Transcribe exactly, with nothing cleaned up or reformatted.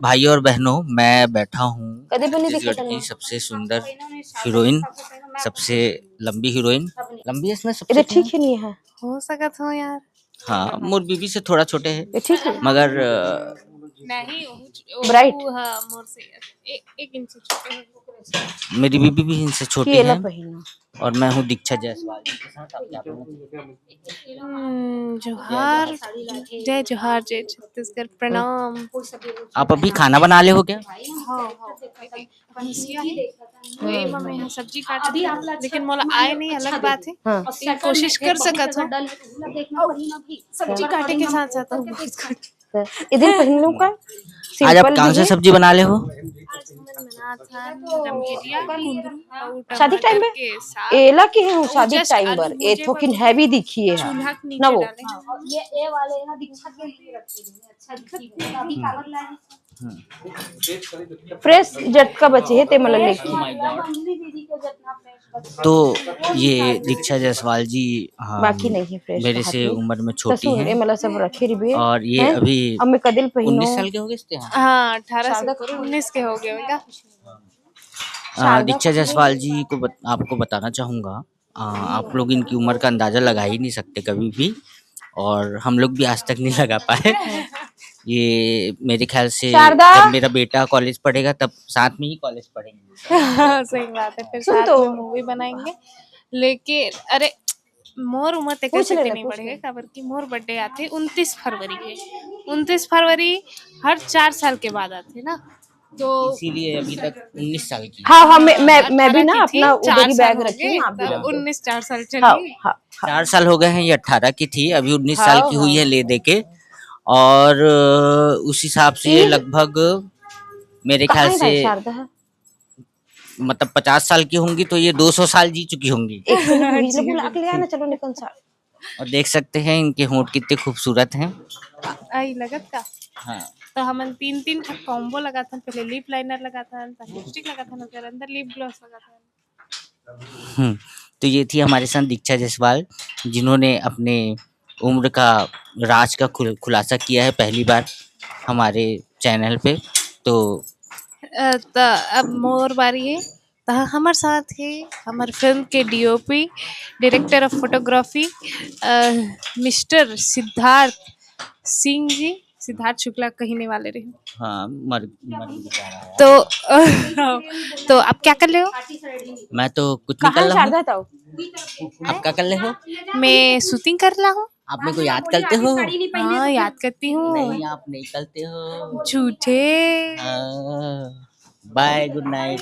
भाइयों और बहनों, मैं बैठा हूँ छत्तीसगढ़ की सबसे सुंदर हीरोइन, सबसे लंबी हीरोइन। लंबी है इसमें सबसे? ठीक है, नहीं है। हो सकत हो यार। हाँ, मोर बीबी से थोड़ा छोटे है। ये ठीक है। मगर, अ, नहीं, वो, वो, ब्राइट। वो, हाँ, मोर से एक, एक इंच छोटे हैं। मेरी बीबी भी इनसे छोटी है। और मैं हूँ दीक्षा जायसवाल जी के साथ। आप क्या बोलना चाहेंगे? हम्म, जोहार, जय जोहार, जय छत्तीसगढ़, प्रणाम। आप अभी खाना बना ले हो क्या? हाँ, हाँ। भैंसिया है। तो ये मम्मी यहाँ सब्जी काट रही है, लेकिन मोला आए नहीं, अलग बात है। हाँ। लेकिन कोशिश कर सकत हो। सब्जी काटे के साथ साथ हम बहुत कुछ। ये दिन पहन लूं का? आज आप कौन सा सब्जी बना ले हो? आज हमन बनात हन रमकेलिया, कुंदरू अउ शादी टाइम में? के साग। एला के हूँ शादी टाइम पर। ए थोकिन हैवी दिखी है। चूल्हा के नीचे ना वो। डाले हन। ये ए वाले ना दीक्षा के लिए रखे हैं। अच्छा, दीक्षा के लिए। अभी कागज लाए हैं। फ्रेश जतका बचे हे, ते मन ल लेके। तो ये दीक्षा जायसवाल जी, हाँ, बाकी नहीं है फ्रेश, मेरे से उम्र में छोटी हैं। ए मन ल सब रखे रिबे। और ये अभी अब मैं कदिल पहिनो। उन्नीस साल के हो गए इसके? हाँ। हाँ, अठारह से ऊपर, उन्नीस के हो गए होगा। आ, दीक्षा जायसवाल जी को बत-, आपको बताना चाहूँगा, आ, आप लोग इनकी उम्र का अंदाज़ा लगा ही नहीं सकते कभी भी, और हम लोग भी आज तक नहीं लगा पाए। ये मेरे ख्याल से शारदा! जब मेरा बेटा कॉलेज पढ़ेगा, तब साथ में ही कॉलेज पढ़ेंगे। सही बात है, फिर सुन साथ तो। में मूवी बनाएंगे। लेकिन अरे, मोर उम्र ते पूछ कैसे ले के ले, नहीं पूछ बढ़ेगा, ले। काबर कि मोर बर्थडे आथे उनतीस फरवरी के। उनतीस फरवरी हर चार साल के बाद आथे ना, तो इसीलिए अभी तक उन्नीस साल की। हाँ, हाँ, मैं, मैं, मैं भी अठारह ना की थी, अपना उधर चार ही साल बैग हो रखी गए, हूँ, आप भी तब रख दो। उन्नीस चार साल चली। हाँ, हाँ, हाँ। चार साल हो गए हैं, ये अठारह की थी, अभी उन्नीस साल हाँ, की हुई हाँ। है ले दे के। और, अ, उस हिसाब से ये ये लगभग मेरे कहाँ ख्याल है भाई से शारदा? मतलब पचास साल की होंगी तो ये दो सौ साल जी चुकी होंगी। एक मिनट, बिजली जी, बुला के ले आना, बिल्कुल। चलो निकल साल। और देख सकते हैं इनके होंठ कितने खूबसूरत हैं। आई लगत का? हाँ। तो हमन तीन, तीन ठक कॉम्बो लगाथन, पहले लिप लाइनर लगाथन, फिर लिपस्टिक लगाथन, ओकर अंदर लिप ग्लॉस लगाथन। हम्म, तो ये थी हमारे साथ दीक्षा जायसवाल, जिन्होंने अपने उम्र का राज का खुल-, खुलासा किया है पहली बार हमारे चैनल पे। तो अ, त अब मोर बारी है। त हमर साथ है हमर फिल्म के DOP, director of photography, uh, mister Siddharth Singh ji, Siddharth Shukla कहने वाले रहे। हाँ, मर, मर भी जा रहा है। तो, तो आप क्या कर रहे हो? मैं तो कुछ नहीं कर रहा हूँ। आप क्या कर रहे हो? मैं शूटिंग कर रहा हूँ। आप मेरे को याद करते हो? हाँ, याद करती हूँ। नहीं, आप नहीं करते हो। झूठे। हाँ, bye, good night।